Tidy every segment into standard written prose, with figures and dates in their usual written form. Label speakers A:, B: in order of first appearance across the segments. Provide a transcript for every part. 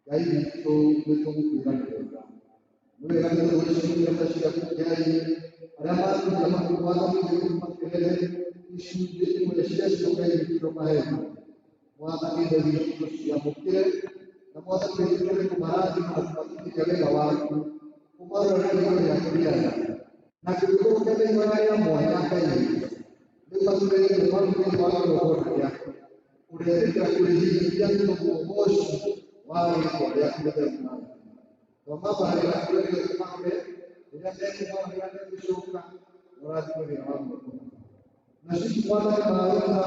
A: Ngai witũ nĩ tũgũkwĩra nĩ wega. Nĩ wega nĩ ũndũ wa ciũria ciaku Ngai, arĩa makinya mwathani witũ makĩrehe icunjĩ imwe ciacio Ngai witũ maheete. Mwathani Ithe witũ ciamũkĩre, na mwathani wĩtĩkĩre kũmarathima na kũmakinyĩria wega waku, ũmarore na riitho rĩaku rĩega. Na kĩgũkũrũke na ihoya rĩa mwanya Ngai witũ, nĩ ũmatũrĩrie maru thĩinĩ wa kĩgongona gĩaku, ũretĩkĩra kũrĩhingia nĩ ũndũ ũgoci wa rĩĩtwa rĩaku rĩtheru na rĩtheru. Twamambarĩra kũrĩa rĩothe marĩ, rĩrĩa mekũmara, rĩrĩa megũcoka, ũrathime wĩra wa moko mao. Nacio ici mwathani maruta,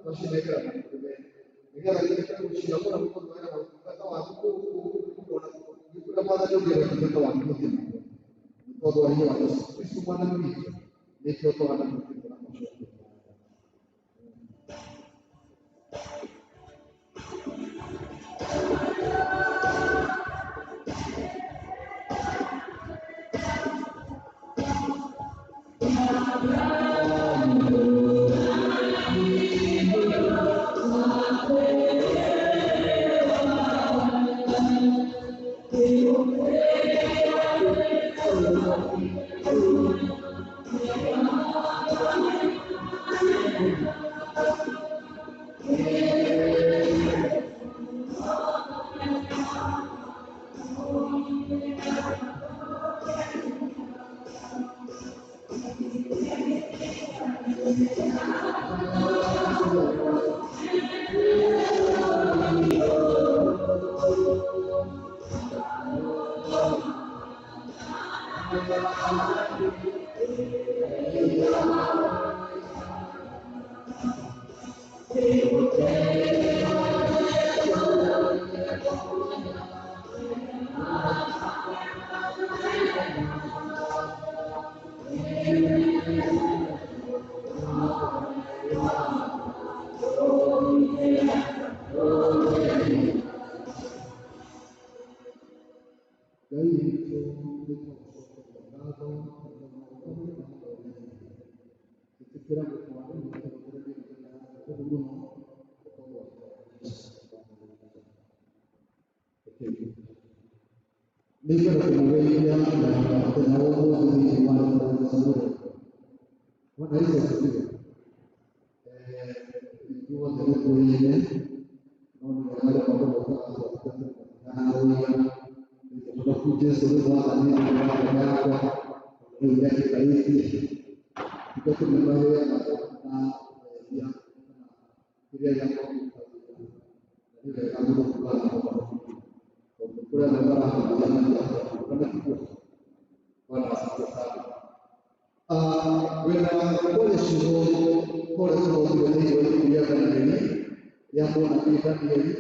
A: twacinengera na kũrĩ we, nĩgetha gĩtuĩke gũciamũra gũkũrũĩra na ũtungata waku gũkũ, ona kũrĩa mwathani ũngĩenda ũtungata waku ũthiĩ na mbere. Nĩ tondũ wa hinya wa Jesũ Kristo mwathani witũ, nĩkĩo tũhana gwĩtĩkĩra na macokio. Ngai witũ nĩ tũgũcokeria ngatho tondũ maũndũ marĩa mathomete. Ĩtĩkĩra gũtwarĩria tũrũmĩrĩre ndungata yaku ũru mũno nĩ tondũ wa Jesũ Nĩngwenda kũmũgeithia na mũthenya wa ũmũthĩ thĩinĩ wa rĩĩtwa rĩa Jesũ Mũrĩo. Bwana Yesu asifiwe. Ithuothe nĩ tũrĩire, no nĩ wega rĩmwe kũgokaga tũgatigana ũira. Tondũ Jesũ nĩ mwathani thĩinĩ wa ngoro yakwa, rĩu ndagĩka ici tiga kũmũmahe na mehia kana kĩrĩa gĩakwa kũruta wĩra. Na nĩ wega mũno kuuga na ũhoro tondũ kũrĩ amwe marahunjia matiahota na tiguo. Bwana asifiwe sana. Wĩna kwaria ciugo kũrĩa tũthomire thĩinĩ wa ibuku rĩa Danieli rĩa mũnabii Danieli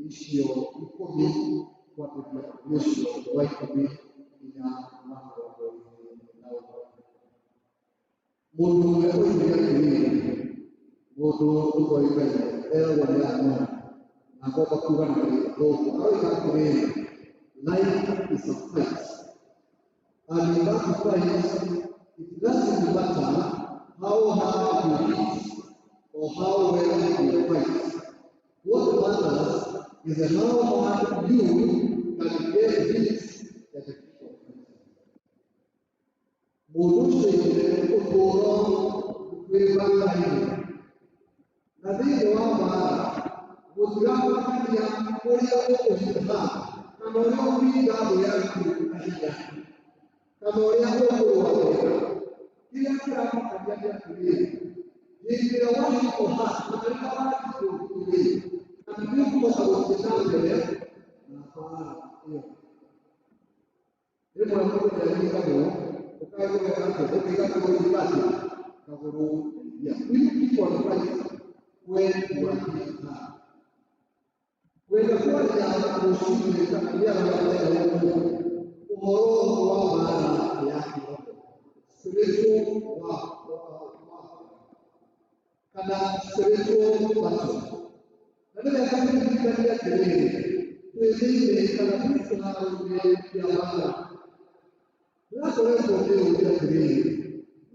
A: icio ikũmi kwambĩrĩria mweri ũcio wa ikũmi nginya wa mĩrongo ĩrĩ na ũmwe. Mũndũ ũmwe oigire atĩrĩrĩ, mũndũ ũtoĩkaine eragwo nĩ Anona na ngomba kuga na gĩthũngũ aroiga atĩrĩrĩ, life is a fight and in that fight it doesn't matter how hard you hit or how well you fight. What matters is how hard you can get hit and keep on fighting. Mũndũ ũcio oigire ũtũũro wĩ mbaara-inĩ na thĩinĩ wa mbaara gũtiramakania ũrĩa ũkũhiũha kana ũrĩa ũkũringa thũ yaku na hinya kana ũrĩa ũkũrũa wega. Kĩrĩa kĩramakania nĩ atĩrĩrĩ, hĩndĩ ĩrĩa wahiũha kana rĩrĩa waritũhwo-rĩ, kana nĩ ũkũhota gũthiĩ na mbere na mbaara ĩyo. Rĩmwe mũndũ nĩ aringagwo ũkaigua atĩ ũkaiga kagũrũ atĩ kagũrũ ya. We keep on fighting when you are hit hard. Kwenda kwaria rũcinĩ kana mĩaraho ya mũthenya wa ũmũthĩ ũhoro wa mbaara ya kĩroho spiritual war, kana spiritual battle. Na nĩ wega kũririkania atĩrĩrĩ, twĩ thĩinĩ kana twĩ kĩharo-inĩ kĩa mbaara. Ndĩrakoretwo ngĩyũria atĩrĩrĩ,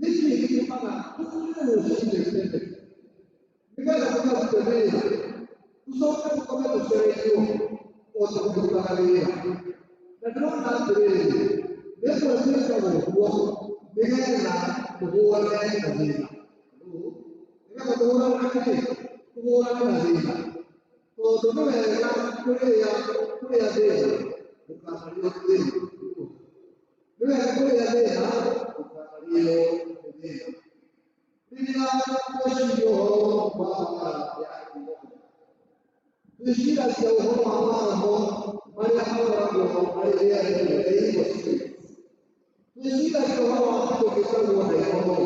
A: nĩkĩ gĩtũmaga tũkĩre rũcinĩ tene nĩgetha tũkarute wĩra tũcoke tũkome tũcereirwo o tũkĩrutaga wĩra na ndĩrona atĩrĩrĩ rĩmwe twĩkaga ũguo nĩgetha tũhũrane na thĩna, nĩgetha tũhũrane na kĩĩ, tũhũrane na thĩna, tondũ nĩ wega kũrĩa kũrĩa thĩna ndũkanarĩo nĩ thĩna, nĩ wega kũrĩa thĩna ndũkanarĩo nĩ thĩna. Rĩrĩa tweciria ũhoro wa mbaara ya kĩĩroho, twĩciragia ũhoro wa maroho marĩa makoragwo marĩ rĩera-inĩ, the evil spirits. Twĩciragia ũhoro wa kĩndũ gĩtagwo ndaimono,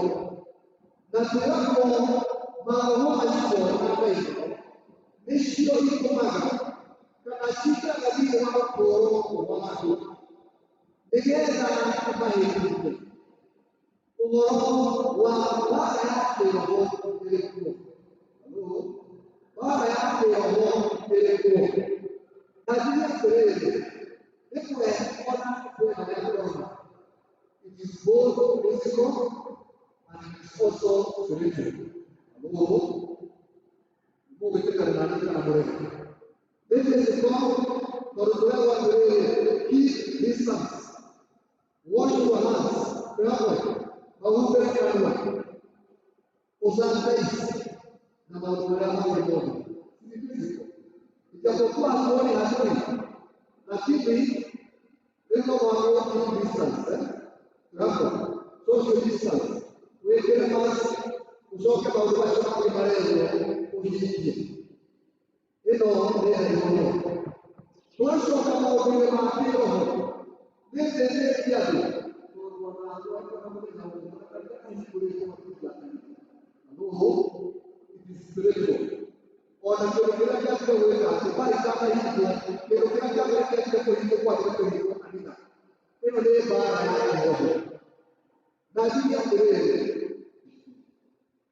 A: na twĩragwo maroho macio na ndaimono nĩcio itũmaga kana cingĩraga thĩinĩ wa ũtũũro wa andũ nĩgetha imahĩtithie. Ũhoro wa mbaara ya kĩĩroho ĩrĩ kuo. Mbaara ya kĩĩroho ĩrĩ kuo. Na njuge atĩrĩrĩ, rĩmwe ona kwĩ harĩa tũrona it is both physical and it is also spiritual. Hello? Mũgwĩtĩkana na niĩ kana mũrege? Nĩ physical tondũ tũrerwo atĩrĩrĩ, keep distance, wash your hands, twĩhamwe, mahumbĩre kanua, ũsanitize na maũndũ marĩa mangĩ mothe. Ni physical. Ijapokuwa hatuoni hatui, lakini rĩu no mũhaka keep distance, eh? Twĩhamwe, social distance, wĩkĩre mask, ũcoke maũndũ macio mangĩ marerwo ũhingie. Ĩno nĩ ndaimono. Twacoka maũndũ-inĩ ma kĩĩroho, nĩ thĩnĩtie andũ tondũ ona twakora mũthenya ũmwe na kanitha kahingũrĩtwo matingia kanitha. Hello? It is spiritual. Ona kĩndũ kĩrĩa kĩambire gwĩka atĩ mbarĩ itanahingwo, kĩndũ kĩrĩa kĩambere kĩambire kũhingwo kwambire kũhingwo kanitha. Ĩno nĩ mbaara ya kĩĩroho. Na njuge atĩrĩrĩ,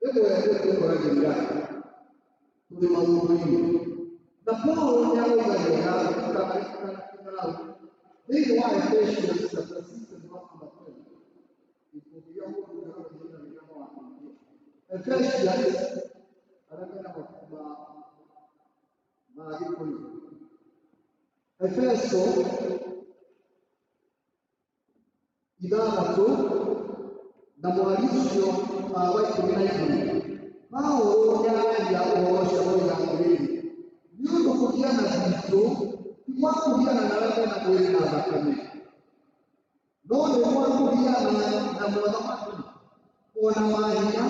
A: rĩmwe nĩ twĩkoragĩrĩra tũrĩ maũndũ-inĩ. Na Paulo nĩ aroiga wega thĩinĩ wa Ephesians chapter 6 and verse number 12. Gĩkundi mũndũ ũngĩrora ihinda rĩrĩa no ateithie. Ephesians arĩa mena mabuku ma Gĩkũyũ. Efeso ithathatũ na mweri ũcio wa 12. Paulo nĩ araria ũhoro ũcio aroiga atĩrĩrĩ, nĩ ũndũ kũgiana gwitũ ti gwa kũgiana na arĩa mena mwĩrĩ na thakame, no nĩ gwa kũgiana na mothamaki, ona mahinya,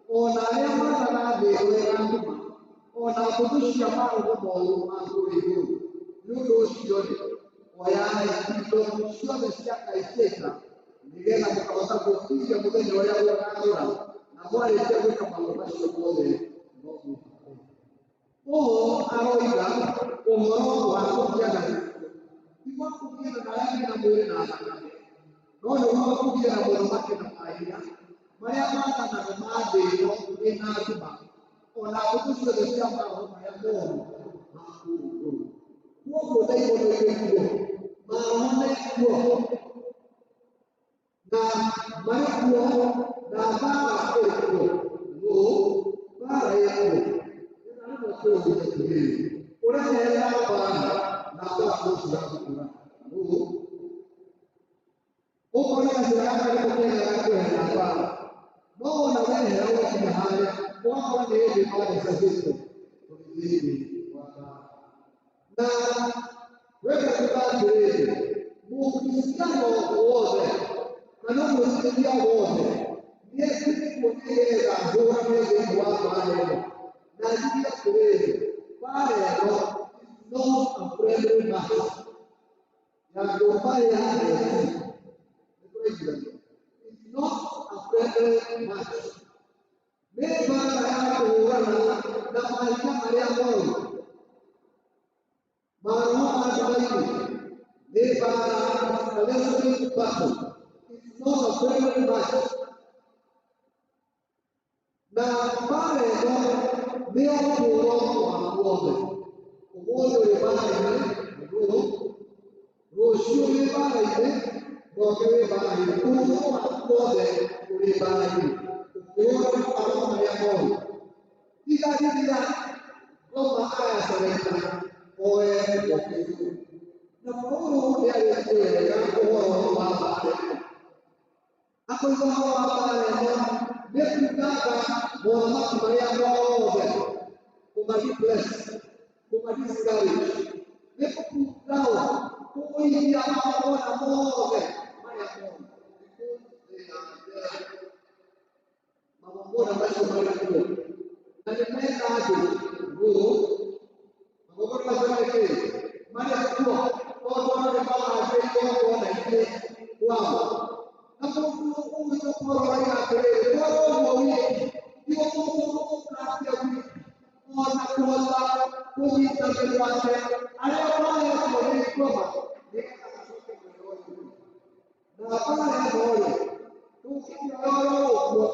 A: ona arĩa maathanaga thĩ ĩno ĩna nduma, ona mbũtũ cia maroho moru ma kũrĩa igũrũ. Nĩ ũndũ ũcio-rĩ, oyai indo ciothe cia Ngai cia ita, nĩgetha mũkahota gwĩtiiria mũthenya ũrĩa ũgathũra, na mwarĩkia gwĩka maũndũ macio mothe no mwĩhande. Ũũ aroiga ũhoro wa kũgiana gwitũ, ti gwa kũgiana na arĩa mena mwĩrĩ na thakame, no nĩ gwa kũgiana mothamaki na mahinya marĩa maathanaga ma thĩ ĩno ĩna nduma, ona mbũtũ ciothe cia maroho marĩa moru ma kũu igũrũ. Koguo ndaimono irĩ kuo, maroho me kuo, na marĩ kuo, na mbaara ĩrĩ kuo. Nũ mbaara ĩ kuo. Ĩna rĩmwe tũũrie atĩrĩrĩ, ũreherera mbaara na mbaara no ciragũkora. Nũ ũkona gacĩra gaka nĩko kega ga kweherera mbaara, no wona wehera ũgakinya harĩa ũgakora nĩ hĩndĩ mbaara ĩcabĩtwo tũrĩ thĩinĩ wa mbaara. Na wenda kuga atĩrĩrĩ, mũkristiano wothe kana mwĩtĩkia wothe nĩekĩrĩtwo nĩgetha ahũrane thĩinĩ wa mbaara ĩno. Na njuge atĩrĩrĩ, mbaara ĩno is not a friendly match ya Gor Mahia na AFC. Nĩtũraiguithania? It's not a friendly match. Nĩ mbaara ya kũhũrana na mahinya marĩa moru, maroho ma nduma-inĩ. Nĩ mbaara, a wrestling battle. It's not a friendly match. Na mbaara ĩno nĩ ya ũtũũro waku wothe. Ũmũthĩ ũrĩ mbaara-inĩ, nĩguo rũciũ wĩ mbaara-inĩ, ndoke wĩ mbaara-inĩ. Ũtũũro waku wothe ũrĩ mbaara-inĩ, ũkĩhũrana na maroho marĩa moru. Tiga rĩrĩa ngoma aracereita Oe okĩigũ. Na Paulo nĩarĩtie wega ũhoro wa mbaara ĩno. Akoiga ũhoro wa mbaara ĩno nĩ kuunanga mothamaki marĩa mothe, kũma-depress, kũma-discourage, nĩ kũpull down, kũgũithia magongona mothe marĩa moru, because they are there. Magongona macio marĩ kuo na nĩ mena andũ rũũ. Magongona macio marĩ kĩ? Marĩ kuo, tondũ andũ nĩ marathiĩ igongona ingĩ kwao. Na mũndũ ũgwĩtwo Paul aroiga atĩrĩrĩ, korwo ũguo wiki tiguo mũndũ ũkatia wiki ona kũhota kũnyita mĩgwate arĩa mohetwo nĩ ngoma nĩgetha macoke mwena ũyũ. Na mbara ĩno-rĩ, tũngĩmĩoya oro ũguo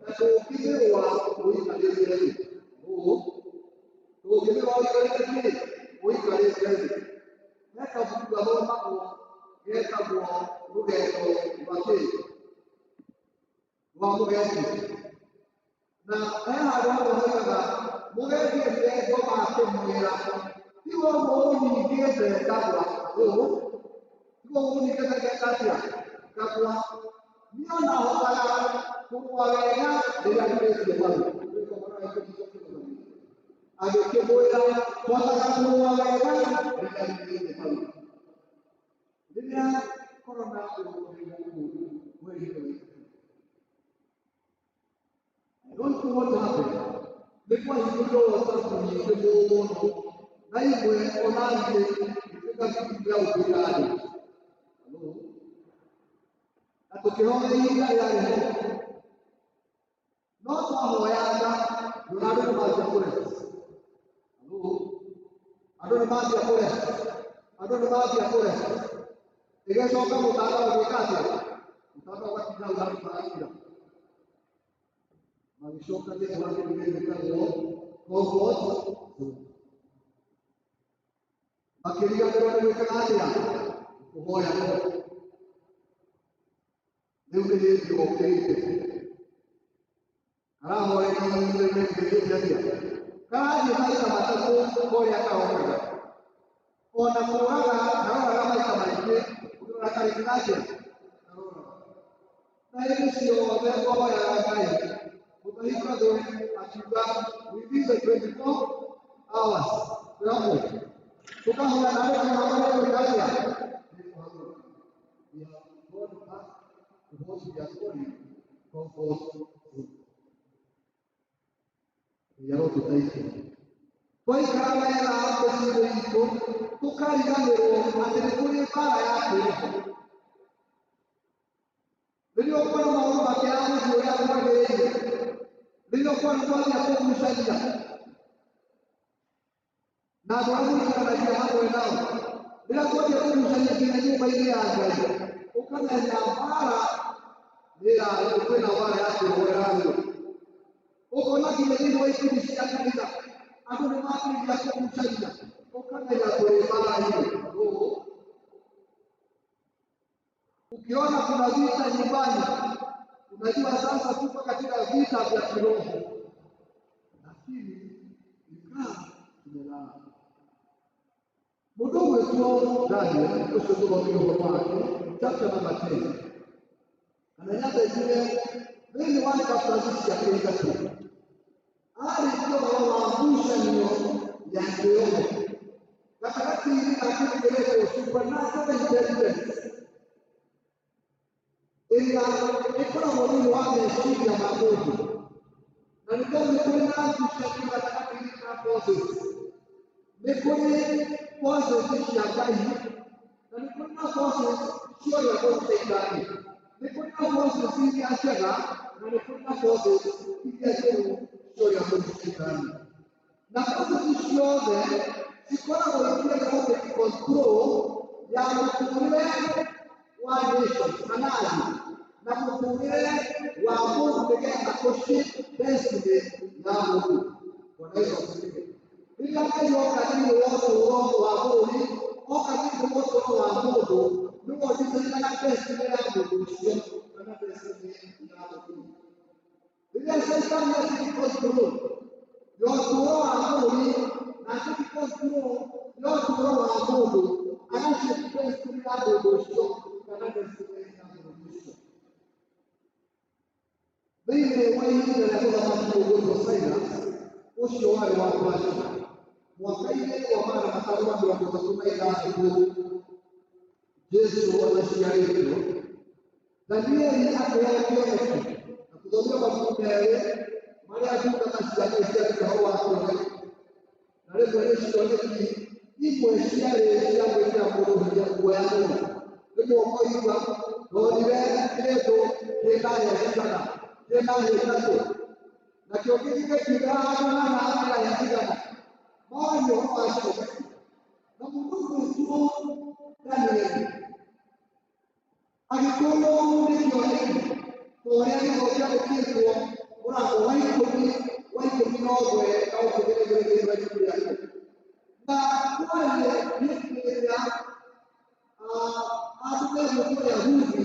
A: na tũngĩmĩrũa ũikarĩte thĩ ũũ, tũngĩmĩrũa ũikarĩte kĩ? Ũikarĩte thĩ. He kabuku gathomagwo getagwo Rũgendo rwa kĩ? Rwa Mũgendi. Na he handũ hamwe hoigaga mũgendi ethire ngoma akĩmwĩra, tiga ũguo ũnyingĩte ngagwa. Ũũ tiga ũguo ũnyingĩte ngeka atĩa? Ngagwa. Niĩ ona hotaga kũrũa wega rĩrĩa ndurĩtie maru. Agĩkĩmwĩra, hotaga kũrũa wega rĩrĩa ndurĩtie maru. Rĩrĩa korona ĩgũkũ mweri wa 3, I don't know what happened. Nĩ kwahingũrirwo WhatsApp nyingĩ mũno, na imwe ona ingĩ ituĩka gĩkundi gĩa gũkwĩra andũ. Hello? Na tũkĩhoya ihinda rĩarĩ ho. No twahoyaga, ndona andũ nĩ manjia kũrest. Hello? Andũ nĩ manjia kũrest. Andũ nĩ manjia kũrest. Ĩgĩcoka mũtandao ũgĩka atĩa? Mũtandao ũgatinda hau handũ harakira. Magĩcoka thĩinĩ wa kĩndũ gĩtagwo comfort zone. Makĩriganĩrwo nĩ gwĩkaga atĩa? Kũhoya. Rĩu nĩ hĩndĩ okĩrĩte. Karahoreire gĩthiĩte atĩa? Karathiĩ maita matatũ kũrĩa kahokaga. Ona kũraga karoraga maita maingĩ ũkĩrora karĩkaga atĩa? Karoraga. Na hĩndĩ ciothe twahoyaga Ngai, Mũtahi Kathwe akiuga within the 24 hours twĩ hamwe tũkahoya na andũ kũhaka gwĩka atĩa? Nĩ kũhagũrũka. We have gone back to what we are calling comfort zone. Ngai arotũteithia. Twaikara wega mĩciĩ itũ, tũkariganĩrwo atĩ nĩ kũrĩ mbara ya kĩĩroho. Rĩrĩa ũkuona maũndũ makĩaga gũthiĩ ũrĩa kwagĩrĩire, rĩrĩa ũkuona twambia kũgucania na andũ arĩa mũikaranagia hamwe nao, rĩrĩa twambia kũgucania nginya nyũmba-inĩ ya Ngai, ũkamenya mbara kwĩna mbara ya kĩĩroho ĩrarũo. Ũkona nginya thĩinĩ wa ikundi cia kanitha andũ nĩ mambĩrĩria kũgucania, ũkamenya kũrĩ mbara-inĩ. Ukiona kuna vita nyumbani, unajua sasa tuko katika vita vya kiroho, lakini ikaa tumelala. Mũndũ ũgwĩtwo Daniel, ũcio tũthomire ũhoro wake chapter number 10, kana nyambe njuge thĩinĩ wa chapters ciake ithatũ, arĩtie ũhoro wa ngucanio ya kĩroho gatagatĩ-inĩ ga kĩndũ kĩretwo supernatural intelligence ĩrĩa ĩkoragwo thĩinĩ wa meciria ma mũndũ, na nĩ tondũ nĩ kũrĩ na ngucanio gatagatĩ-inĩ ka forces. Nĩ kũrĩ forces cia Ngai na nĩ kũrĩ na forces cia ũrĩa mũru Shaitani. Nĩ kũrĩ na forces iria njega na nĩ kũrĩ na forces iria njũru cia ũrĩa mũru Shaitani. Na forces ciothe cikoragwo ikĩenda gũtake control ya mũtũrĩre wa nation kana thĩ na mũtũrĩre wa mũndũ, nĩgetha kũ-shape destiny ya mũndũ. Bwana Yesu asifiwe. Rĩrĩa Ngai oka thĩinĩ wa ũtũũro wa bũrũri, oka thĩinĩ wa ũtũũro wa mũndũ, nĩwe ũdeterminaga destiny ya mũndũ ũcio kana destiny ya bũrũri. Rĩrĩa Shaitani atake control ya ũtũũro wa bũrũri na atake control No ũtũũro wa mũndũ agaciĩ destiny ya mũndũ ũcio kana destiny ya mũndũ ũcio. Thĩinĩ wa ihinda rĩa mũthamaki ũgwĩtwo Cyrus, ũcio warĩ wa Persia, mwaka-inĩ wa 536 Jesu anaciarĩtwo, Danieli akĩheo kĩoneki na tũthomire mabuku merĩ marĩa ndungata cia Ngai ciandĩka ũhoro wa kĩoneki, na rĩmwe nĩ cioneki imwe ciarĩ cia gwĩkĩra mũndũ hinya guoya mũno. Rĩmwe ũkoigua ndonire kĩndũ kĩna hĩa cigana, kĩna hĩa ithatũ, nakĩo kĩngĩ gĩkiuga handũ hana kĩna hĩa cigana. Maragia ũhoro wa cioneki. Na mũndũ ũgwĩtwo Danieli agĩkorwo nĩ kĩoneki ta ũrĩa gĩthomo kĩandĩkĩtwo mũrango wa ikũmi wa 11 na 12 thĩinĩ wa ibuku rĩake. Na kwarĩ hĩndĩ ĩrĩa andũ megwĩtwo Yahudi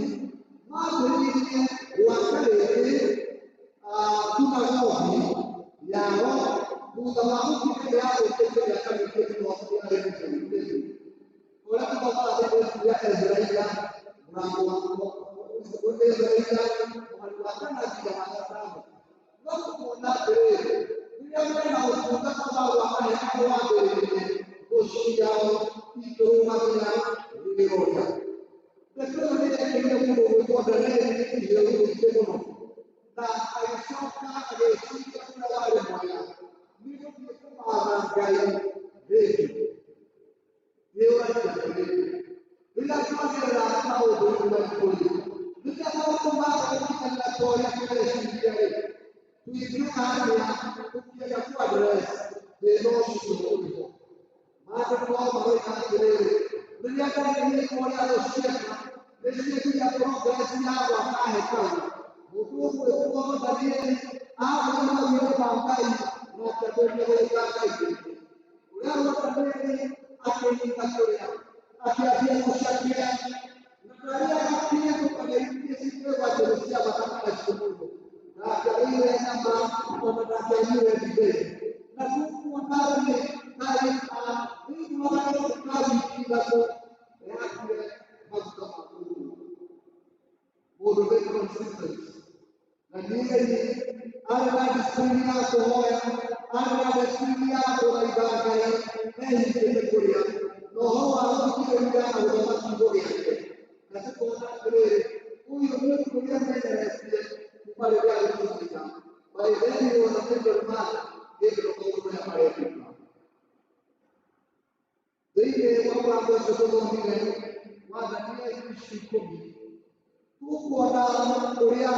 A: mambĩrĩirie gwaka rĩngĩ thunagogi yao thutha wa gũkinya yathũkĩtio mĩaka mĩingĩ mũno yarĩ mĩtheri. Ũrĩa tũthomaga thĩinĩ wa ibuku rĩa Ezraia mũrango wa Ezraia mũhari wa kana nginya wa gatano. No tũkuona atĩrĩrĩ, rĩrĩa mena ũtungata wa gwaka hekarũ wambĩrĩirie, thũ ciao ikĩrũgamia rĩroria. Ndeto ĩyo nĩ yekĩrire mũndũ ũgwĩtwo Danieli iheo nyingĩ mũno, na agĩcoka agĩciria ũrĩa warĩ mwega nĩ gũthiĩ kũmatha Ngai rĩngĩ. Nĩũragia atĩrĩrĩ, rĩrĩa twagerera maũndũ-inĩ maritũ-rĩ, rĩrĩa maũndũ maga gũkinyanĩra ta ũrĩa tũreciria-rĩ, twĩkaga atĩa tũkĩenda kũ address thĩna ũcio ũrĩ ho? Maandĩko maroiga atĩrĩrĩ, rĩrĩa Danieli aiguire thũ cieka nĩciĩkinya progress ya gwaka hekarũ, mũndũ ũgwĩtwo Danieli agũire maũira ma Ngai na akĩambĩrĩria gũthaitha Ngai rĩngĩ. Ũrĩa Danieli akĩhinga kũrĩa, akĩambia gũcakĩa, na ndarĩaga kĩndũ kana irio cikuigua atĩ nĩ cia bata kana ciĩ mũno. Ndangĩarĩire nyama ona ndangĩanyuire ndibei. Na tũkuona atĩ harĩ thĩinĩ wa gatagatĩ ka wiki ithatũ nĩakire maguta ma mũndũ. Mũndũ very consistent. Danieli arĩ na discipline ya kũhoya, arĩ na discipline ya kũthaitha Ngai, ehingĩte kũrĩa, na ũhoro wa gũthikĩrĩria na gũthoma kiugo gĩake. Na tũkona atĩrĩrĩ, ũyũ mũndũ ũrĩa menyeretie kuma rĩrĩa arĩ teenager, by then he was a middle man gĩkĩro maũndũ marĩa marekĩka. Thĩinĩ wa mũrango ũcio tũthomire wa Danieli ici ikũmi, tũkuona ũrĩa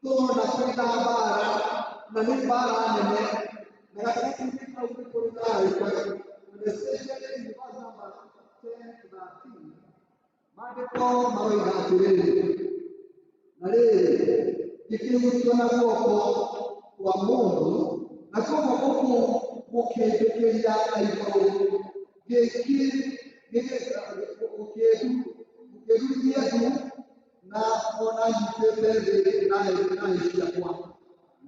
A: tũrona kwĩna mbara, na nĩ mbara nene, na gatagatĩ-inĩ kau nĩ kũrĩ na araika, and especially in verse number 10 to 13, maandĩko maroiga atĩrĩrĩ, na rĩrĩ, gĩkĩhutio na guoko kwa mũndũ, nakuo guoko kũu gũkĩnjũkĩria na igũrũ, gũkĩndurithia ndu na ona nyitĩte thĩ na hĩ ciakwa.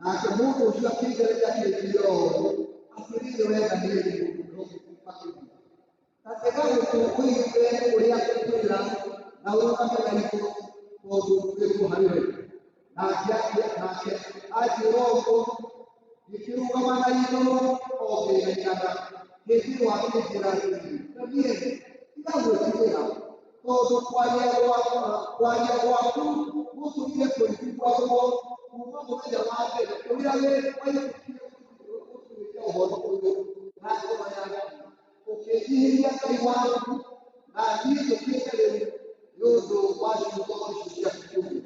A: Nake mũndũ ũcio akĩngereria akĩnjĩra ũũ, atĩrĩrĩ wee Danieli mũndũ mwĩhokeku makĩria, ta tega gũtũ ũigue ũrĩa ngũkwĩra na ũrũgame na igũrũ tondũ nduĩtwo harĩ we. Nake anjĩra ũguo, ngĩkĩrũgama na igũrũ o ngĩinainaga. Hĩndĩ ĩyo akĩnjĩra atĩrĩ, Danieli, tiga gwĩtigĩra, tondũ kwaria gwaku gũtũire kũiguagwo kuma mũthenya wa mbere ũrĩa waikũrũkire gũtuĩria ũhoro ũyũ na ngoro yaku, ũkĩnjihĩria Ngai waku, na niĩ njũkĩte rĩu nĩ ũndũ wa ciugo icio ciaku kũu.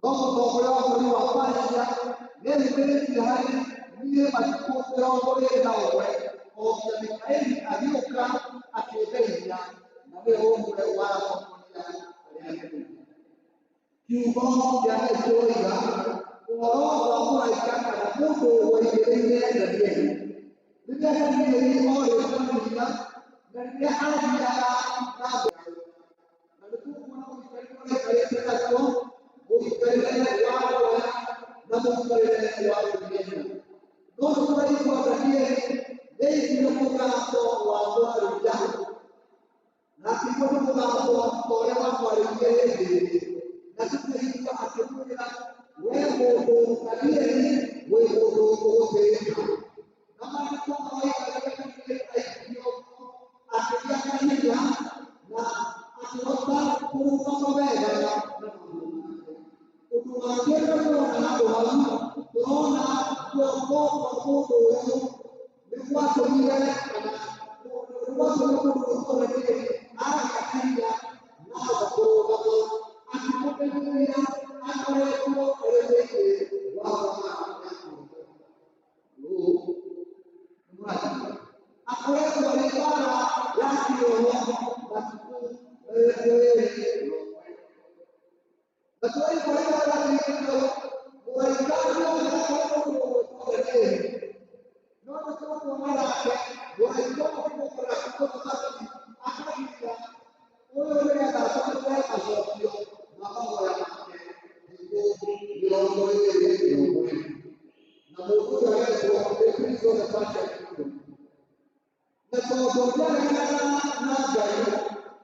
A: No mũtongoria wa bũrũri wa Persia nĩeyumĩrĩtie harĩ niĩ matukũ 21, o nginya Mikaeli agĩũka akĩndeithia, na nĩwe ũmwe wa atongoria arĩa anene. Kiugo kĩa Ngai kĩroiga ũhoro wa mũraika kana mũndũ waigĩrĩire Danieli. Rĩrĩa Danieli orĩtwo nĩ hinya na rĩrĩa athiaga na mbere, na nĩ tũkuona mũikarĩre ũrĩa aikarĩte naguo, mũikarĩre wa guoya na mũikarĩre wa kwĩmenyera. No nĩ tũraigua Danieli nĩaiguire mũgambo wa akĩigua nĩ mũgambo ta ũrĩa wamwarĩirie hĩndĩ ĩngĩ, na tũkĩhinga akĩmwĩra, we mũndũ Danieli, wĩ mũndũ ũgũtĩĩka. Na maandĩko maroiga rĩrĩa Danieli aikio akĩgĩa na hinya na akĩhota kũrũgama wega na maũndũ make. Ũndũ wa kerĩ tũrona handũ hau, tũrona guoko kwa mũndũ ũyũ nĩ gwatũmire kana nĩ gwatũmire mũndũ ũyũ Danieli agĩa na hinya na ahota kũrũgama akĩmũmenyithia akoretwo arĩ thĩinĩ wa mbara ya kĩroho. Akoretwo arĩ mbara ya kĩroho matukũ 21. Na tũraigua rĩrĩa ũrathikĩrĩrio mũraika ũyũ akoretwo mũndũ ũgwĩtwo Danieli, no nĩ tũkuona nake mũraika ũmũkora mũthamaki akagiria ũyũ nĩgetha atũmĩre macokio ma mahoya make thikũ 21. Na mũndũ ũyũ agetwo nĩ Prince of the Persian Kingdom. Na tondũ ndareganaga na Ngai,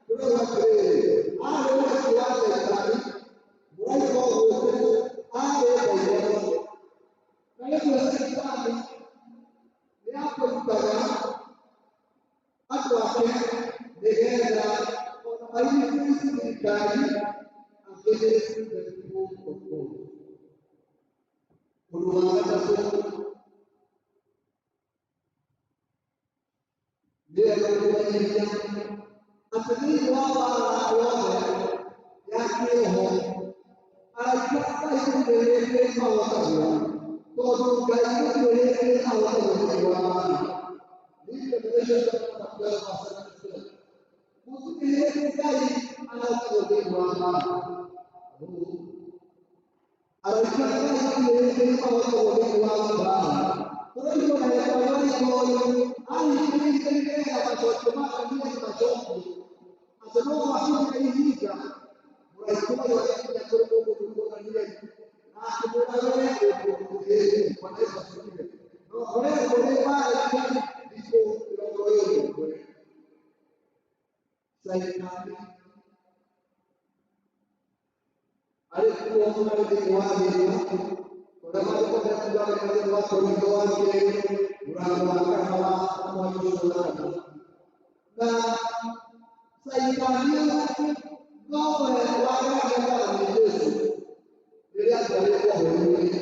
A: tũrauga atĩrĩrĩ, arĩ ũreki wa Shaitani, mũraika ũgwĩte arĩ ndaimono. Na rĩmwe Shaitani nĩ akũrutaga andũ ake nĩgetha ona mainfluence thirikari against the people of God. Ũndũ wa gatatũ nĩ wega kũmenyithia atĩ thĩinĩ wa mbara yothe ya kĩroho, araika Ngai gũtirĩ hĩndĩ ahotagwo, tondũ Ngai gũtirĩ hĩndĩ ahotagwo thĩinĩ wa mbara. Read Revelation chapter 12 verse 7. Gũtirĩ hĩndĩ Ngai ahotagwo thĩinĩ wa mbara. Araika Ngai gũtirĩ hĩndĩ ahotagwo thĩinĩ wa mbara. Tũraigua na mũraika ũyũ ahingĩrĩirie nĩgetha macokio ma Danieli macokio, atĩ no gwakinya ihinda mũraika ũyũ agĩkinya kũrĩ mũndũ ũgwĩtwo Danieli na akĩmwĩra, we wĩ mũndũ mũtĩĩku. Bwana Yesu asifiwe. Na ũkoretwo wĩ mbara thikũ 21. Shaitani arĩ kuo arĩ thĩinĩ wa thĩ ĩno, ũrĩa maandĩko mekuuga wega thĩinĩ wa Korintho wa kerĩ mũrango wa kana wa mweri ũcio wa kana. Na Shaitani nowe wageragia Mwathani Jesu rĩrĩa atwarĩtwo werũ-inĩ.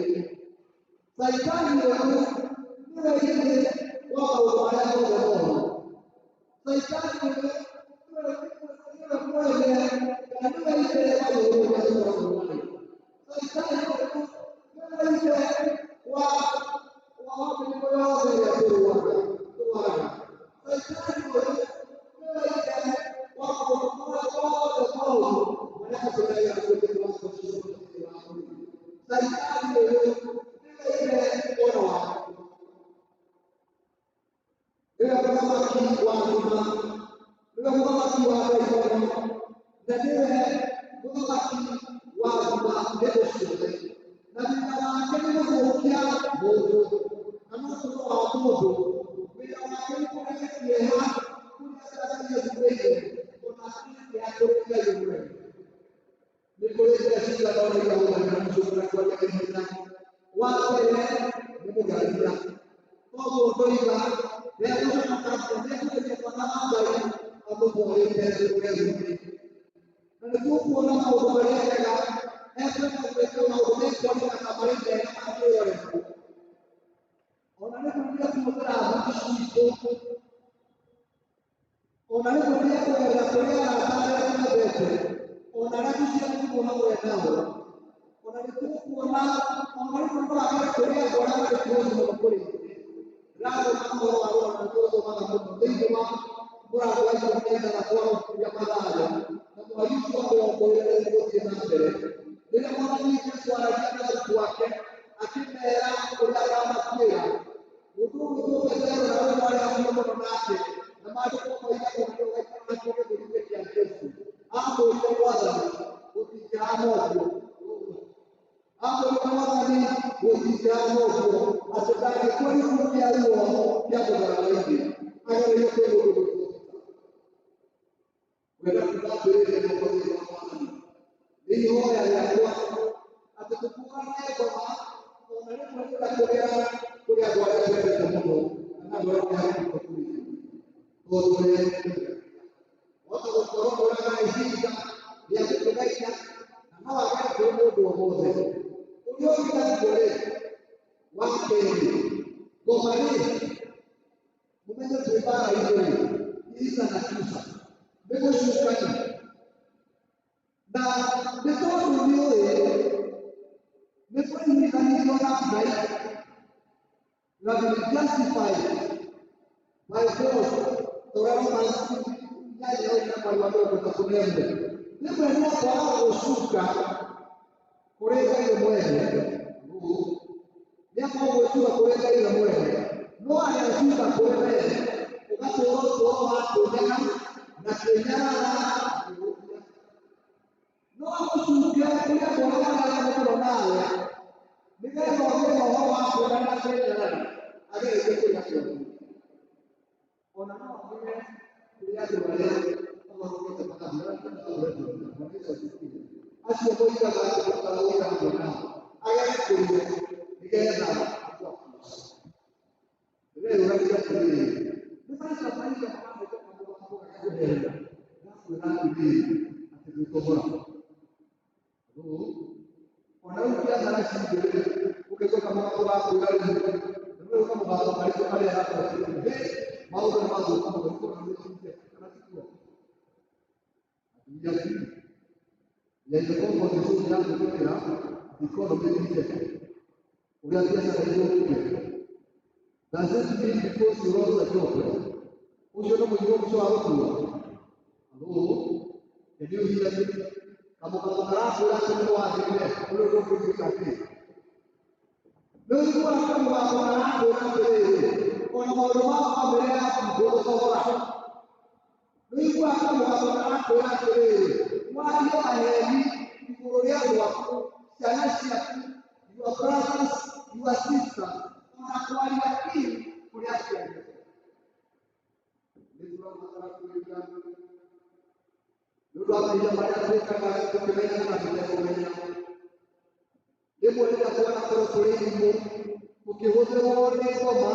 A: Shaitani ũyũ nĩwe ithe wa maũndũ marĩa mothe moru. Shaitani ũyũ nĩwe mwene kana nĩwe ithe wa maũndũ marĩa tũkoragwo nayo. Shaitani ũyũ nĩwe ithe wa mĩrimũ yothe ĩrĩa tũrwaraga. Shaitani ũyũ nĩwe ithe wa maũndũ marĩa mothe moru marĩa matũrehaga thĩinĩ wa thĩinĩ wa mwĩrĩ. Shaitani ũyũ nĩwe ithe ona wa nĩwe mũthamaki wa nduma, nĩwe mũthamaki wa ndaimono, na nĩwe mũthamaki wa nduma hĩndĩ ciothe. Na wĩra wake nĩ gũthũkia mũndũ kana ũtũũro wa mũndũ. Wĩra wake nĩ kũrehe kĩeha kũrĩa arĩa Ngai athurĩire, ona kĩeha kũrĩ Ngai mwene. Nĩ kũrĩ njĩra cigana ũna iria hũthagĩra mũcũkũra kwaria ihenya. Wa mbere nĩ mũgeragia, koguo ndoiga ndegũconoka ndekũgeria mwana wa Ngai amũhoete werũ-inĩ. Na nĩ tũkuona maũndũ marĩa mega ekwenda gwĩka, maũndũ mekuoneka ta marĩ mega ma kĩrorerwo. Ona rĩmwe nĩ ekũhũthĩra thuti citũ, ona rĩmwe nĩ ekũgerera kũrĩ arata arĩa twendete, ona arĩa tũciaranĩirwo hamwe nao. Ona nĩ tũkuona ona rĩmwe no agere kũrĩ andũ arĩa marĩ close mũno kũrĩ ithuĩ. Ndĩrathoma ũhoro wa rũgano nĩ tũrũthomaga mũno thĩinĩ wa mũrango wa 16 wa ibuku rĩa Mathayo na mweri ũcio wa 20 gũthiĩ na mbere. Rĩrĩa Mwathani Jesũ aragia na arutwo ake akĩmera ũrĩa akamakuĩra, mũndũ ũgwĩtwo Petero na ũrĩa marĩ hakuhĩ mũno nake, na maandĩko moigaga ona nĩwe waikaraga kĩgũrũ-inĩ kĩa Jesũ, amwĩrire, Mwathani, gũtingĩhana ũguo. Amwĩrire Mwathani, gũtingĩhana ũguo, atĩ ndangĩkua gĩkuũ kĩa ruo kĩa mũtharaba-inĩ agereire kwĩ mũndũ ũgwĩtwo Peter. Ngwenda kuuga atĩrĩrĩ mũkozi wa Mwathani, nĩ ihoya rĩakwa atĩ tũkũũrane ngoma ona rĩmwe rĩrĩa kũgera kũrĩ andũ arĩa twendete mũno kana andũ arĩa marĩ hakuhĩ kũrĩ ithuĩ, tondũ we wahota gũkorwo ũraga ihinda rĩa gũtũgeria na no agere kũrĩ mũndũ o wothe ũrĩa ũngĩ naguo rĩ wa kerĩ ngoma rĩ mũmenye twĩ mbara-inĩ rĩ iza na kiuca nĩ gũcukani na nĩ tondũ nĩũĩ nĩ twaiguithanirio na Ngai. You have been justified by God. Torah Romans 8:31. Rĩmwe no kwaga gũcuka kũrĩ Ngai we mwene, nĩ akoragwo gwĩcuka kũrĩ Ngai we mwene, no agecuka kũrĩ we ũgatũra ũtũũro wa kwĩnyaga na kwĩnyarara. No agũcuke kũrĩ andũ arĩa marĩ mũno nawe nĩgetha ũgĩe na ũhoro wa kwĩna na kwĩnyarara agerie kũrĩ andũ angĩ. Ona no agĩre kũrĩ andũ arĩa mahonokete magathira. Acio moigaga atĩ mũrutaga wĩra hamwe nao, agere kũrĩ o nĩgetha akwakuce. Ndĩreyũragia atĩrĩrĩ, nĩ maita maigana marahĩtũka mũgambo gagĩkũherera gakwĩra atĩrĩrĩ atĩ gwĩtohora ona rĩu biacara cingĩ rĩ, ũkaigua kamũgambo gakwĩra rĩu rĩu kamũgambo karĩkũ karĩa gakwĩra atĩrĩrĩ, hĩ, maũndũ nĩ mathũku mũno itũra nĩ kana tikuo atumia tu ya ithoko zone ya gũtũmĩra economy nĩ njega ũrĩa biacara ithũkire. Does it mean because you lost a job ũcio nĩ mũrigo mũico wa gũkua? Hello, can you hear me? Kamũgambo karakwĩra atĩ nĩ wagĩrĩre ũrĩa ũgũkũigĩka atĩ nĩ ũiguaga kamũgambo karakwĩra atĩrĩrĩ ona maũndũ ma bamĩrĩ yaku ndũgũtohora. Nĩ ũiguaga kamũgambo karakwĩra atĩrĩrĩ warie maheni igũrũ rĩa andũ aku, ciana ciaku, your brothers, your sisters, ona kwaria ill kũrĩ aciari. Nĩ tũrabatara kwĩruta nĩ ũndũ wa mehia marĩa twĩkaga tũkĩmenya na tũtekũmenya. Rĩmwe rĩrĩa twanakorwo tũrĩ irimũ tũkĩhũthĩrwo nĩ ngoma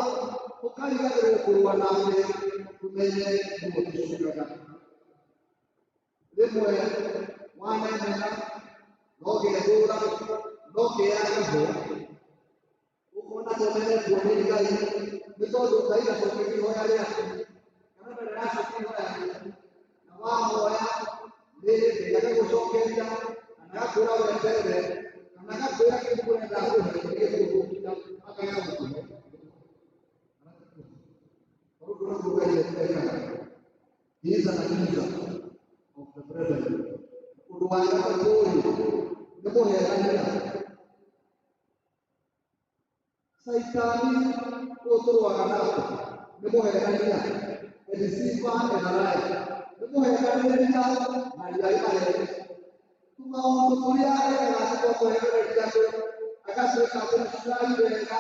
A: tũkariganĩrwo kũrũa nake tũmenye nĩguo tũcukaga. Rĩmwe wanemena no gethũra no kĩyaga ho ũkona tũmenetwo nĩ Ngai nĩ tondũ Ngai ndacoketie ihoya rĩaku kana ndarĩ aracokia ihoya rĩaku na wahoya nĩ Ngai agagũcokeria kana agakwĩra weterere kana agakwĩra kĩndũ ũrenda kũhe gĩgũthũkia akaga gũkũhe. Ũguo noguo Ngai ekaga. He is an accuser of the brethren. Ũndũ wa gatatũ rĩ, nĩ mũhenania. Caitani ũyũ tũrũaga nake nĩ mũhenania, a deceiver and a liar. Nĩ mũhenanĩrĩria na riarĩ maheni. Tũmaũndũ tũrĩa ekaga nĩ twa kũhenereria andũ, agatuĩka atĩ nĩ tũrari wega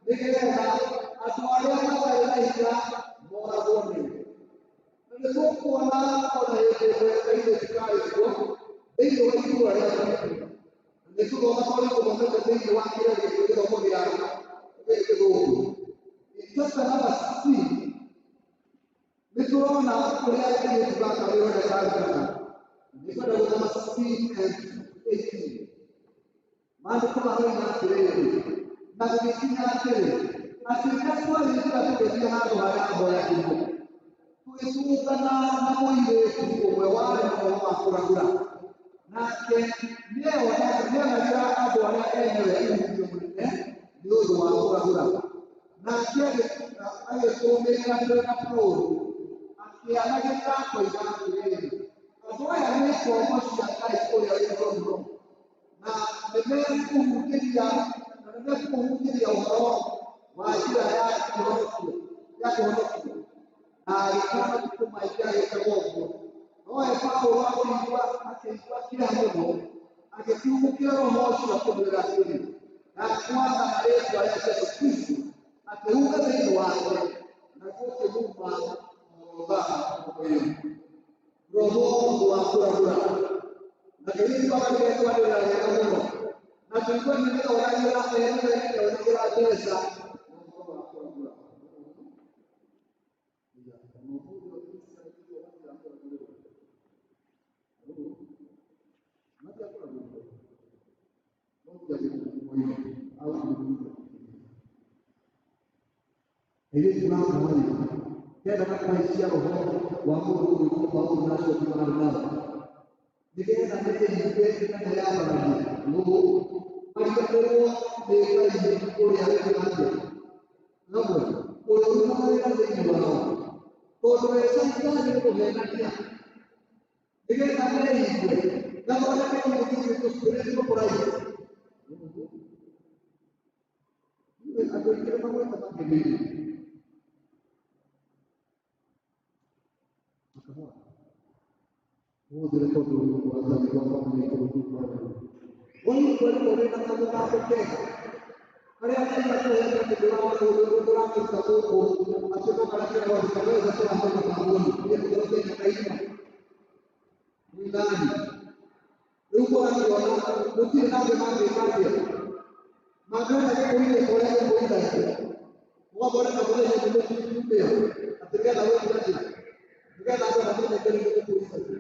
A: nĩgetha andũ arĩa matarĩ na hinya moragwo nĩwe. Na nĩ tũkuona ona hĩndĩ ĩmwe kairĩtu karĩ kuo thĩinĩ wa itũũra rĩa Filipi. Na nĩ tũthoma twarĩ tũthomete thĩinĩ wa kĩrĩa gĩthomo gĩa gĩthũngũ. In chapter number 16 nĩ tũrona ũrĩa kairĩtu gaka wĩra karutaga. Nĩ kwenda gũthoma 16 and 18. Maandĩko maroiga atĩrĩrĩ, na gũgĩkinya atĩrĩ, atĩ rĩrĩa twarĩ njĩra tũgĩthiĩ handũ harĩa hoyagĩrwo, tũgĩtũngana na mũirĩtu ũmwe warĩ na ũhoro wa kũragũra, nake nĩonagĩra andũ arĩa enyewe uumithio mũnene nĩ ũndũ wa kũragũra. Nake agĩtũũmĩrĩra twĩ na Paũlũ, akĩanagĩrĩra akoiga atĩrĩrĩ, andũ aya nĩ ngombo cia Ngai ũrĩa wĩ igũrũ mũno, na nĩmekũhunjĩria na nĩmekũhunjĩria ũhoro wa njĩra ya kĩhonokio ya kũhonokio. Na agĩikara matukũ maingĩ agĩkaga ũguo. Nowe Paũlũ akĩigua kĩeha mũno, agĩtumũkĩra roho ũcio akĩmwĩra atĩrĩ, ndakwatha na rĩĩtwa rĩa Jesũ Kristũ atĩ uume thĩinĩ wake, naguo ũkĩmuma o thaa o ĩyo. Roho wa kũragũra na kairĩtu gaka nĩgekwanĩrĩra wega mũno na tũigue nĩgeonagĩra nĩgeonagĩra mbeca na ũhoro wa kũragũra. Airĩtu gaka rĩ kendaga kũhaicia roho wa mũndũ ũgwĩtwo Paulo na acio angĩ marĩ nao nĩgetha meyumbe na meyambararie nũũ mariganĩrwo nĩ Ngai ũrĩa wĩkaga atĩa hamwe ũrĩa ũrutaga wĩra thĩinĩ wao tondũ we Caitani nĩ mũhenania nĩgetha meyumbe gathondeke kĩndũ gĩgwĩtwo spiritual pride. Andũ aingĩ nĩ magwete makĩgeria makahora ũhũthĩre tondũ wathani gwakwa nĩkũrũthukwa waigua rĩmwe wĩna kamũgambo kega karĩa Ngai akũhete atĩ ndũrakaruta gũkũ atĩ no karĩa kĩragothi kaweza toa mapangoni ile kugorokenya kaima mwinani rĩu mũgakĩona gũtirĩ na angĩ mangĩka atĩa mangĩona gĩkũire kũrĩa gĩkũithagia mũgathondeka mũthenya nĩ mũkumia atĩ nĩgetha gwĩka atĩa nĩgetha andũ mamenye nĩ mũkũithagia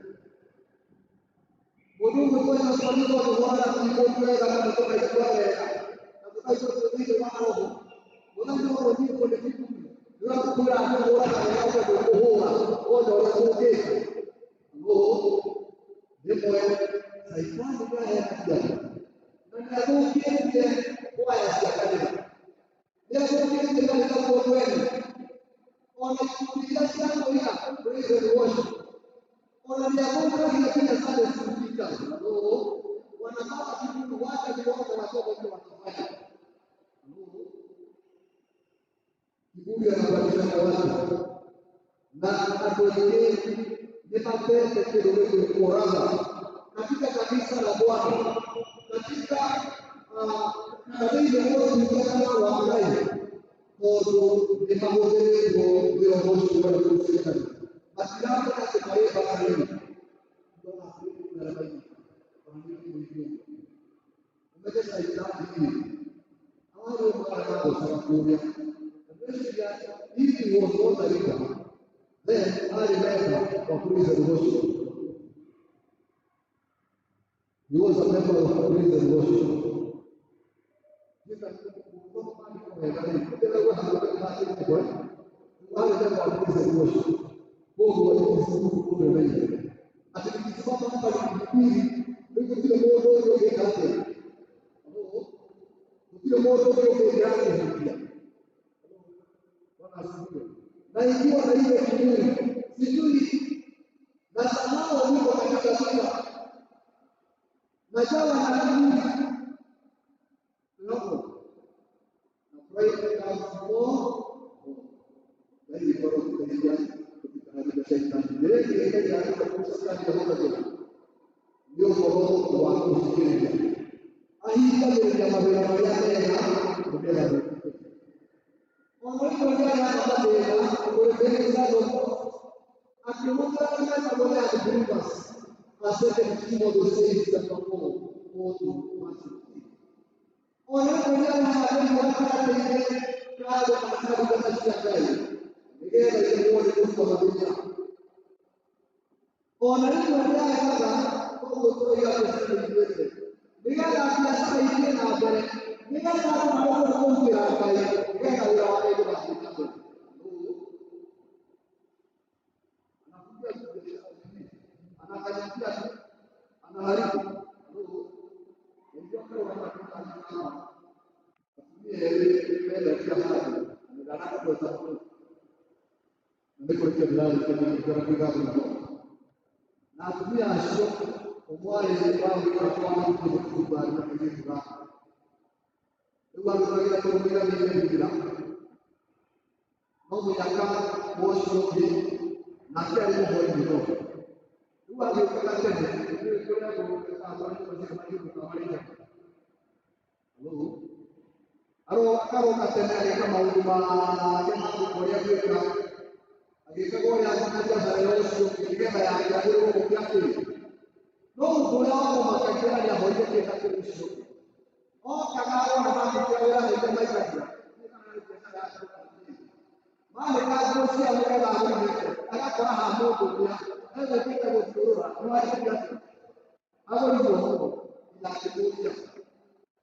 A: mũndũ ũmwe kwenda ũcio nĩ tondũ ti mũndũ wega mũno tũkaigua wega na tũkaigua twĩ thĩinĩ wa roho mũthenya ũmwe nyimbo nĩ kĩburi nĩũrakũra kũhũraga wega ũguo ndũkũhũra wona ũrĩa ũngĩka no rĩmwe Caitani nĩaheanagia na nĩathũkĩtie kwaya cia kanitha nĩathũkĩtie kanitha kuo mwene ona ikundi iria cia kũina praise and worship ona nĩathũkagia nginya Sunday school teachers no wanapata kiburi wacha nione watoto vile watafanya no kiburi anabadilishana watu na andũ aingĩ nĩ matete kĩndũ gĩgwĩtwo raha katika kanisa la Bwana katika na thĩinĩ wa ũtungata wa Ngai tondũ nĩ mahũthĩrĩtwo nĩ roho ũcio wa gũcukani matiramenya atĩ marĩ mbara-inĩ. Ũmenye Caitani arĩ ũmwe aragocaga kũrĩa na if he was not a leader then arĩ member wa praise and worship. He was a member of praise and worship. Arĩ member wa praise and worship. Koguo nĩ atĩ nikisimama hapa nikihubiri rĩu gũtirĩ mũndũ ũngĩ ũngĩka atĩa gũtirĩ mũndũ ũngĩ ũngĩingĩra kũhutia. Bwana asifiwe. Na ikiwa na ile kiburi sijui nasahau niko katika vita najawa na kiburi roho na pride comes before na hii bora kutegemea katika shaitani yeye ndiye anakusaidia roho ndio roho wa kufikiria ahingagĩrĩria mawĩra marĩa mega nĩgetha wĩtĩkĩre. Ona rĩmwe nĩarehaga mathĩna kũrĩ mbere akĩhũthĩra mĩtambo ya the believers as second Timothy 6 chapter 4 4 to verse 16. Ona rĩmwe nĩarehaga thĩinĩ gatagatĩ-inĩ ka andũ kana ka ndungata cia Ngai nĩgetha iremwo nĩ kũrutwo mathĩna. Ona rĩmwe nĩarehaga koguo tũroiga tũcitũiguĩte nĩgetha biacara ithiĩ na mbere nĩgetha andũ maremwo nĩ kũrutĩra Ngai nĩgetha wĩra wa Ngai ndũgathiĩ na mbere. Anakuja tu biashara zingine, anakanyagia tu, anaharibu. Unajua kama unataka kama atumie mbele ya hali amedaraka kwa sababu na niko kwa bilali kwa kwa kwa kwa na atumia acio omwari wa wĩra kwa mũndũ kũbari na kairĩtu gaka rĩu arũmagĩra kũrũmĩra nĩirĩrĩra no mũnyaka ũcio ũngĩ nake arĩ mũhoi mũno rĩu agĩũkaga tene nĩũĩ kũrĩa andũ mathiũrũrũkaga marĩ njaka akaroka tene agĩka maũndũ make ma ũrĩa gwĩka Agĩkaga ũrĩa athanagia mũthenya ũcio ũngĩ nĩgetha yake agĩrĩrwo gũkĩra kĩĩ. No mũndũ ũrĩa wamũmakagia na nĩahoire kĩrĩra kũrĩ ũcio ũngĩ. Okaga ona makĩria wĩra maingĩ maikagia. Mahĩka nguo ciao nĩgetha agũrithĩte, agakora ha mũndũ ũrĩa egũkĩte gũthiũrũra, no arĩkia atĩa? Agũrithwo mũno, nginya akĩmũũria.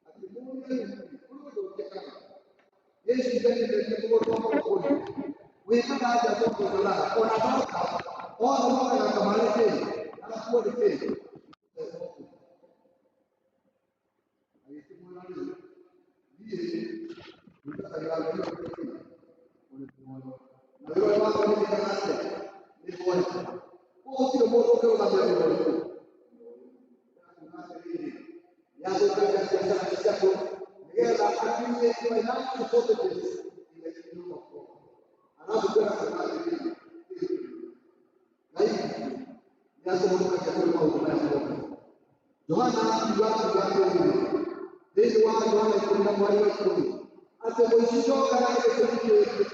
A: Akĩmũũria rĩu, kũrĩ ũndũ ũngĩkaga? Gĩciria kĩgerie kũgũrũ kwa kũrĩ. Wĩkaga atĩa tondũ ndũraga? Ona ndoka, othe mokaga kamarĩ kĩ? Agakuo nĩ kĩ? Agĩkĩmwĩra rĩu, niĩ ndungatagĩra Ngai ũrĩa ũrĩ muoyo. Na wĩra ũrĩa wakwa nĩ njĩkaga atĩa? Nĩ hoyaga. Koguo gũtirĩ mũndũ ũngĩrũgamia wĩra ũrĩkũ? Kuuga atĩrĩrĩ, nĩathũkagia biacara ciaku nĩgetha akinyie financial shortages in the kingdom of God. Alafu tena kuuga atĩrĩrĩ, Ngai nĩatũhonokagia kũrĩ maũndũ maya mothe. Johana akiuga akiuga atĩrĩrĩ, thĩinĩ wa Johana ikũmi na mweri wa ikũmi, atĩ mũici ndokaga na gĩtũmi kĩngĩ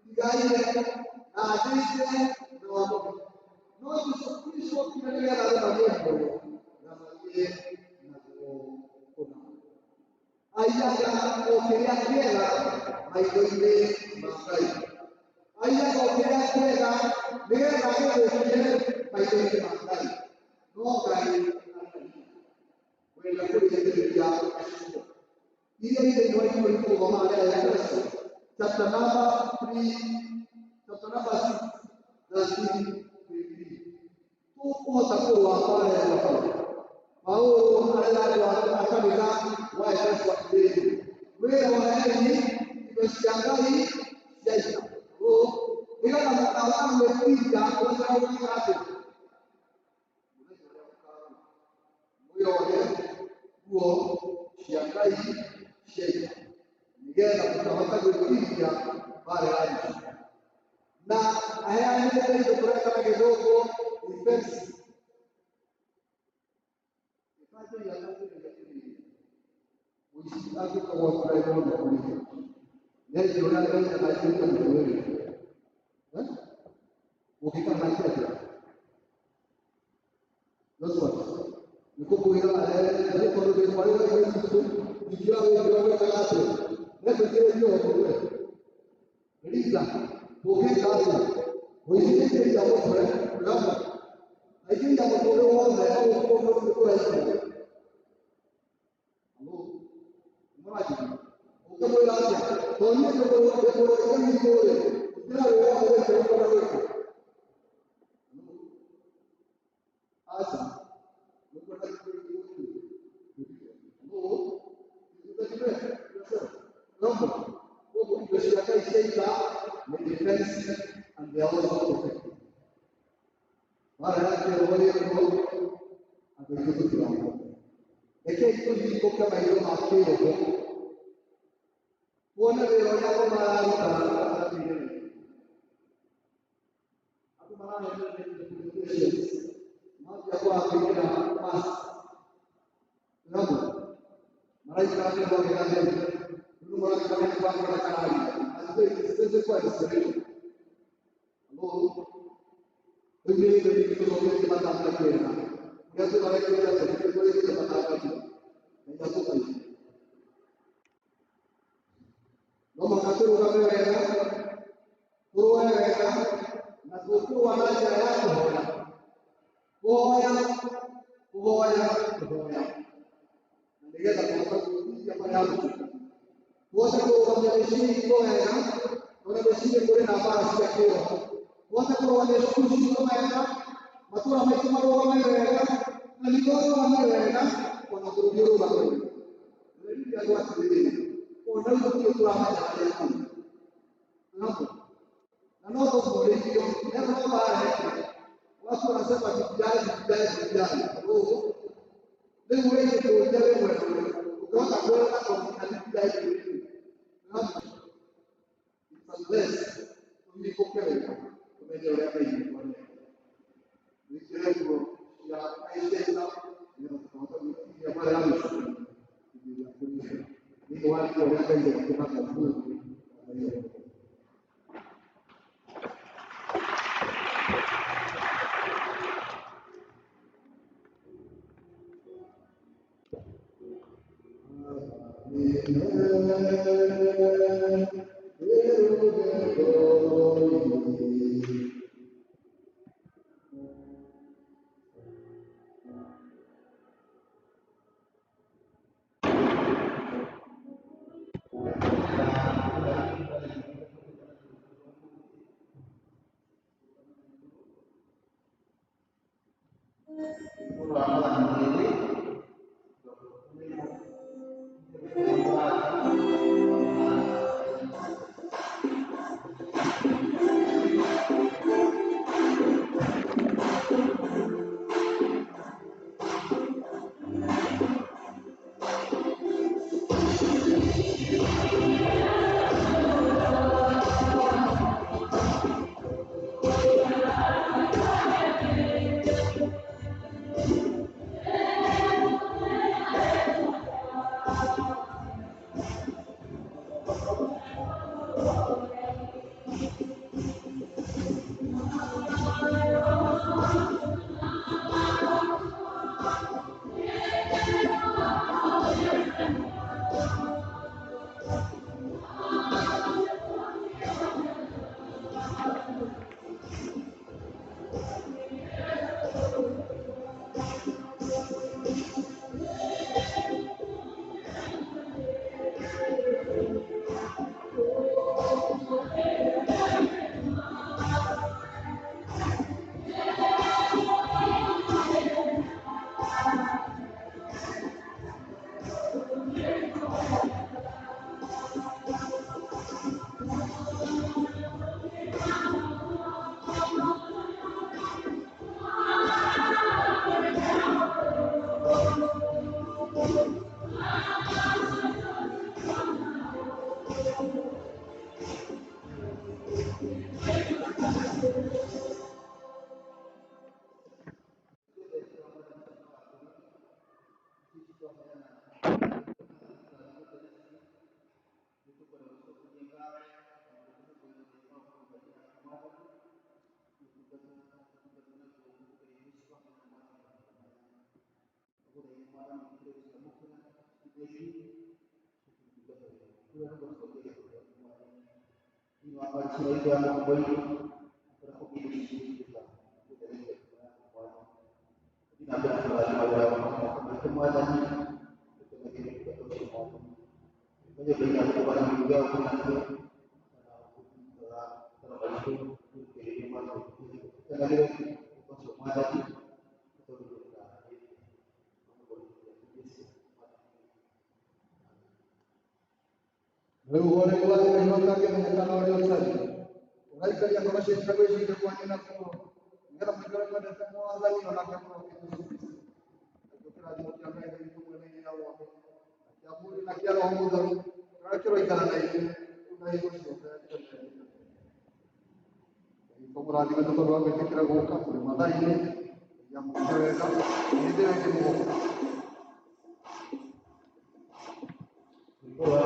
A: tiga aiye na athĩnje na wamũhe. No Jesũ Kristo okire nĩgetha andũ magĩe muoyo na magĩe naguo kũna. Aiyaga o kĩrĩa kĩega maitho-inĩ ma Ngai. Aiyaga o kĩrĩa kĩega nĩgetha gĩthũkie maitho-inĩ ma Ngai. No Ngai arĩ na hinya wenda kũrĩgĩrĩria ciugo iria irĩ thĩinĩ wa ibuku rĩu tũgũthoma rĩa Efeso chapter number 3 chapter number 6 verse 23. Tũkũhota kũrũa mbara ya roho. Paulo arera andũ a kanitha wa Efeso atĩrĩrĩ, wĩyohei indo cia Ngai cia ita. Ũũ, nĩgetha mũkahota gwĩtiria mũthenya ũrĩa ũgĩka atĩa? Mũthenya ũrĩa ũkaũka. Mwĩyohe nguo cia Ngai cia ita, nĩgetha mũkahota gwĩtiria mbara ya Jesũ. Na aheanĩte indo tũreta na gĩthũngũ defense. Ĩkanjũria atĩrĩrĩ, mũici angĩũka gwaku na ĩmwe kũrĩ nĩenjia ũrĩa enjaga aiyũrie mũtwe-rĩ, ũngĩka nake atĩa? Joshua, nĩkũkwĩra niĩ tondũ ndĩ mwarĩ wa Ithe witũ, ingĩra wĩra wĩkaga atĩa? Nĩngũingĩrĩrio mũtwe. Eliza, ũngĩka atĩa? Mũici aingĩria mũtwe, ũrama. Aingĩria mũtwe ũrĩ wothe, no gũkorwo nĩ kũraihu. Hello? Mũranjigua? Ũngĩmwĩra atĩa? Tondũ niĩ ndĩ mũrũ wa Ithe witũ-rĩ, ingĩra wĩra wa gũikara na gũkũ. Aca, nĩkwenda Hello? Remember, koguo indo cia Ngai cia ita nĩ defensive and they are also protective. Mara ya kĩroho ĩrĩho, andũ aingĩ tũtirahota. Rekei tũhingũke maitho ma kĩroho tuone wĩra ũrĩa andũ mararuta gatagatĩ-inĩ gaitũ. Andũ maraheana interpretations, mambia kwaga gwĩkĩra mask. Remember, maraikara nĩ magĩgatheri. Rĩu marakora nĩ kwakora karari. And so it is physical isolation. Hello? Rĩu nĩ indo nyingĩ tũthomete matanga kenda. Ũrĩa tũtharekete atĩa nĩkĩo tũrĩkĩte matanga kenda. Ngai atũteithie. No mũhaka tũrũgame wega, tũrũe wega, na tũkũrũa na njĩra ya kũhoya. Kũhoya, kũhoya, kũhoya. Na nĩgetha tũhote gwĩtiria marĩa mũtuka. Tũhote kũrũgamia mĩciĩ itũ wega, tondũ mĩciĩ kũrĩ na mbara cia kĩroho. Tũhote kũrũgamia cukuru citũ wega, matũũra maitũ marũgame wega, kanitha ũrũgame wega, ona bũrũri ũrũgame wega. Rĩrĩa andũ atĩrĩrĩ, ona rĩu tũtirĩ tũramenya harĩa tũrĩ. Hapo. Na no tũkũrĩithio, nĩ no mbara ĩyo. Watu wanasema BBI, BBI, BBI. Oh. Rĩu we gĩtũria wĩ mwena ũrĩkũ? Ũngĩhota kwĩrora na BBI ĩrĩkũ? Hapo. It's unless tũhingũke wega, tũmenye ũrĩa Ngai witũ areka. Twĩkĩre nguo cia Ngai cia ita, nĩgetha tũkahota gwĩtiria mbara ya mũciĩ hĩndĩ ĩrĩa kũrĩ thĩinĩ wa rĩĩtwa rĩa Ngai witũ na Ngai witũ. Ngai witũ. Thank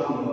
A: you.